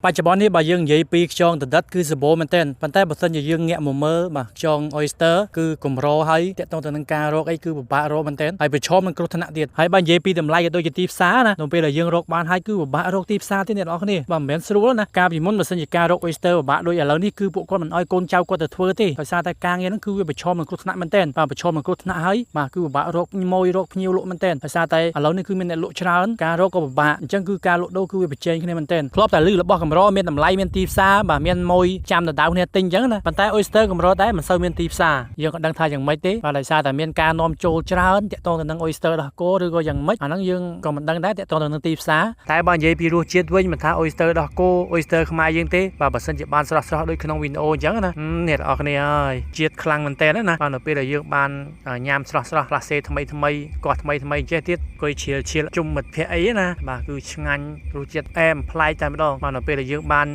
បច្ចុប្បន្ននេះបើយើងនិយាយពីខ្យងដដិតគឺសម្បូរមែនទែនប៉ុន្តែបើសិនជាយើងងាកមកមើលបាទខ្យង oyster គឺកម្រហើយតាក់ទងទៅនឹងការរកអីគឺពិបាករកមែនទែនហើយប្រឈមនឹងគ្រោះថ្នាក់ទៀតហើយបើនិយាយពីតម្លៃក៏ដូចជាទីផ្សារណានៅពេលដែលយើងរកបានហើយគឺពិបាករកទីផ្សារទៀតអ្នកនរគ្នាបាទមិនមែនស្រួលណាកាលពីមុនបើសិនជាការរក oyster ពិបាកដូចឥឡូវនេះគឺពួកគាត់មិនអោយកូនចៅគាត់ទៅធ្វើទេដោយសារតែការងារហ្នឹងគឺវាប្រឈមនឹងគ្រោះថ្នាក់មែនទែនបាទប្រឈមនឹងគ្រោះថ្នាក់ហើយបាទគឺពិបាករកម៉ួយរកភ្ញៀវលក់មែនទែនដោយសារតែឥឡូវនេះគឺមានអ្នកលក់ច្រើនការរកក៏ពិបាកអញ្ចឹងគឺការលក់ដូរគឺវាប្រជែងគ្នាមែនទែនធ្លាប់តែលឺរបស់កម្រមានតម្លៃមានទីផ្សារបាទមានម៉ួយចាំដដៅគ្នាទិញអញ្ចឹងណាប៉ុន្តែ oyster កម្រដែរមិនសូវមានទីផ្សារយើងក៏ដឹងថាយ៉ាងម៉េចទេបាទដោយសារតែមានការនាំចូលច្រើនតាក់ទងទៅនឹង oyster ដោះគោឬក៏យ៉ាងម៉េចអាហ្នឹងយើងក៏មិនដឹងដែរតាក់ទងទៅនឹងទីផ្សារតែបើនិយាយពីរសជាតិវិញមិនថា oyster ដោះគោ oyster ខ្មែរយើងទេបាទបើសិនជាបានស្រស់ស្រស់ដូចក្នុងវីដេអូអញ្ចឹងណាអ្នកនរគ្នាហើយជាតិខ្លាំងមែនតើណាបាទនៅពេលដែលយើងបានញ៉ាំស្រស់ស្រស់ផ្លាសេថ្មីថ្មីកោះថ្មីថ្មីចេះទៀតអង្គុយឈៀលឈៀលជុំមិត្តភ័ក្តិអីណាបាទគឺឆ្ងាញ់រសជាតិអែមប្លែកតែម្ដងបាទនៅពេលដែលយើងបាន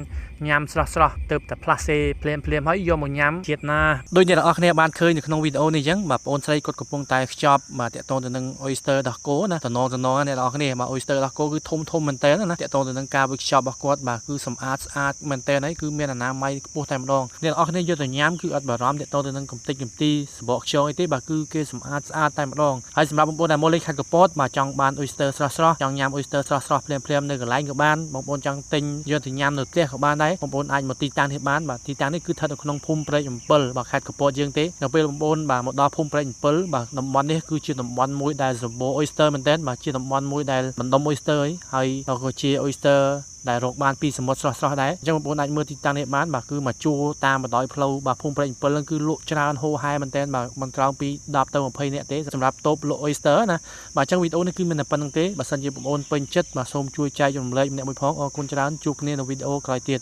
ញ៉ាំស្រស់ស្រស់ទៅតែផ្លាសេភ្លាមភ្លាមហើយយកមកញ៉ាំជាតិណាដូចអ្នកនរគ្នាបានឃើញនៅក្នុងវីដេអូនេះអញ្ចឹងបាទបងអូនស្រីគាត់កំពុងតែខ្ចប់បាទតាក់ទងទៅនឹង oyster ដោះគោណាតំណងតំណងអ្នកនរគ្នាបាទ oyster ដោះគោគឺធំធំមែនតើណាតាក់ទងទៅនឹងការវេចខ្ចប់របស់គាត់បាទគឺសម្អាតស្អាតមែនតើហើយគឺមានអនាម័យខ្ពស់តែម្ដងអ្នកនរគ្នាយកទៅញ៉ាំគឺអត់បារម្ភតាក់ទងទៅនឹងកំតិចកំទីសបកខ្យងអីទេបាទគឺគេសម្អាតស្អាតតែម្ដងហើយសម្រាប់បងប្អូនដែលមកលេងខេត្តកពតបាទចង់បាន oyster ស្រស់ស្រស់ចង់ញ៉ាំ oyster ស្រស់ស្រស់ភ្លាមភ្លាមនៅកន្លែងក៏បានបងប្អូនចង់ទិញយកទៅញ៉ាំនៅផ្ទះក៏បានដែរបងប្អូនអាចមកទីតាំងនេះបានបាទទីតាំងនេះគឺស្ថិតនៅក្នុងភូមិព្រែក7បាទខេត្តកពតយើងទេនៅពេលបងប្អូនបាទមកដល់ភូមិព្រែក7បាទតំបន់នេះគឺជាតំបន់មួយដែលសម្បូរ oyster មែនទែនបាទជាតំបន់មួយដែលបណ្ដុំ oyster ហើយក៏ជា oyster ដែលរកបានពីសមុទ្រស្រស់ស្រស់ដែរអញ្ចឹងបងប្អូនអាចមើលទីតាំងនេះបានបាទគឺមកជួរតាមបណ្ដោយផ្លូវបាទភូមិព្រែក7ហ្នឹងគឺលក់ច្រើនហូរហែមែនទែនបាទមិនក្រោមពី10ទៅ20នាក់ទេសម្រាប់តូបលក់ oyster ណាបាទអញ្ចឹងវីដេអូនេះគឺមានតែប៉ុណ្្នឹងទេបើសិនជាបងប្អូនពេញចិត្តបាទសូមជួយចែករំលែកម្នាក់មួយផងអរគុណច្រើនជួបគ្នានៅវីដេអូក្រោយទៀត។